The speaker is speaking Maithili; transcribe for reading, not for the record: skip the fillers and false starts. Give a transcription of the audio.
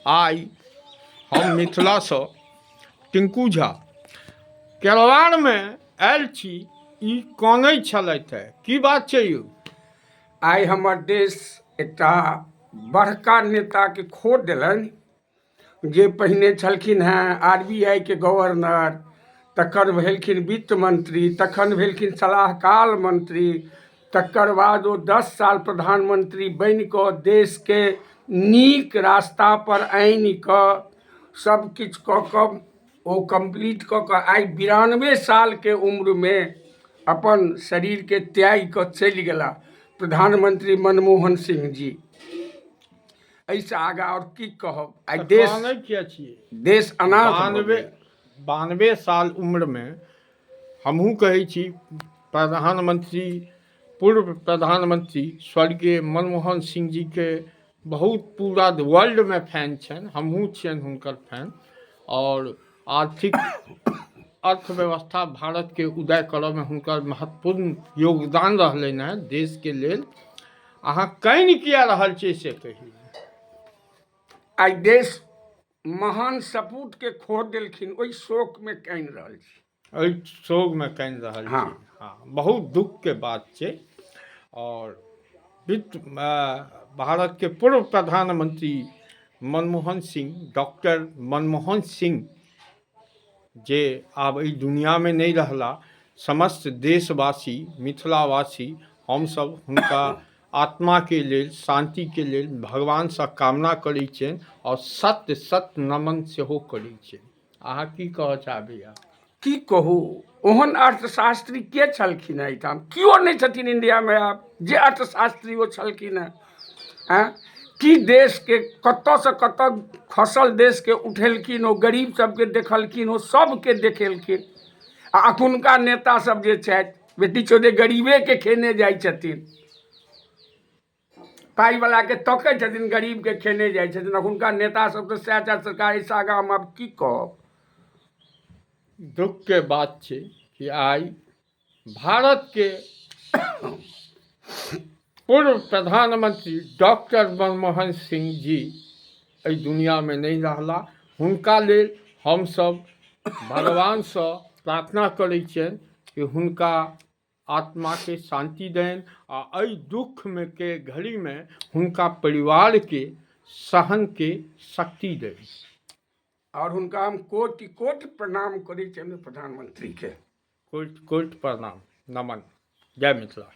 आइ हम मिथिलासँ टिंकू झा केरवारमे आयल छी। ई कानै छलथि हे, की बात छै यौ? आइ हमर देश एकटा बड़का नेताके खो देलनि, जे पहिने छलखिन हेँ RBI के गवर्नर, तकर भेलखिन वित्त मंत्री, तखन भेलखिन सलाहकार मंत्री, तकर बाद ओ 10 साल प्रधानमंत्री बनि कऽ देशके नीक रास्तापर आनि कऽ सब किछु कऽ कऽ ओ कम्प्लीट कऽ कऽ आइ 92 सालके उम्रमे अपन शरीरके त्यागि कऽ चलि गेला प्रधानमंत्री मनमोहन सिंह जी। एहिसँ आगाँ आओर की कहब? आइ देश कानै किया छियै? देश अनाथ भऽ गेल। 92 साल उम्रमे हमहूँ कहै छी, प्रधानमंत्री, पूर्व प्रधानमंत्री स्वर्गीय मनमोहन सिंह जीके बहुत पूरा वर्ल्डमे फैन छनि, हमहूँ छियनि हुनकर फैन। आओर आर्थिक अर्थव्यवस्था भारतके उदय करऽमे हुनकर महत्वपूर्ण योगदान रहलनि हेँ देशके लेल। अहाँ कानि किया रहल छियै से कहियौ। आइ देश महान सपूतके खो देलखिन, ओहि शोकमे कानि रहल छी। एहि शोकमे कानि रहल छी। हँ, बहुत दुःखके बात छै। आओर वित्त भारतके पूर्व प्रधानमंत्री मनमोहन सिंह, डॉक्टर मनमोहन सिंह जे आब एहि दुनिआँमे नहि रहला, समस्त देशवासी, मिथिलावासी हमसभ हुनका आत्माके लेल शान्तिके लेल भगवानसँ कामना करै छियनि आओर सत्य सत्य नमन सेहो करै छियनि। अहाँ की कहऽ चाहबै? आब की कहू, ओहन अर्थशास्त्री के छलखिन हेँ एहिठाम? केओ नहि छथिन इंडियामे आब जे अर्थशास्त्री ओ छलखिन हेँ। आँय, की देशके कतऽसँ कतऽ खसल देशके उठेलखिन ओ, गरीब सबके देखलखिन ओ, सबके देखेलखिन। आ अखुनका नेता सब जे छथि, बेटी चोदे गरीबेके खेने जाइ छथिन, पाइवलाके तकै छथिन, गरीबके खेने जाइ छथिन अखुनका नेता सब तऽ सएह छथि। सरकार, एहिसँ आगाँ हम आब की कहब? दुखके बात छै कि आइ भारतके पूर्व प्रधानमंत्री डॉक्टर मनमोहन सिंह जी एहि दुनिआँमे नहि रहला। हुनका लेल हमसभ भगवानसँ प्रार्थना करै छियनि कि हुनका आत्माके शान्ति देनि आ एहि दुःखमे के घड़ीमे हुनका परिवारके सहनके शक्ति देनि। आओर हुनका हम कोटि कोटि प्रणाम करै छियनि प्रधानमंत्रीके। कोटि कोटि प्रणाम, नमन। जय मिथिला।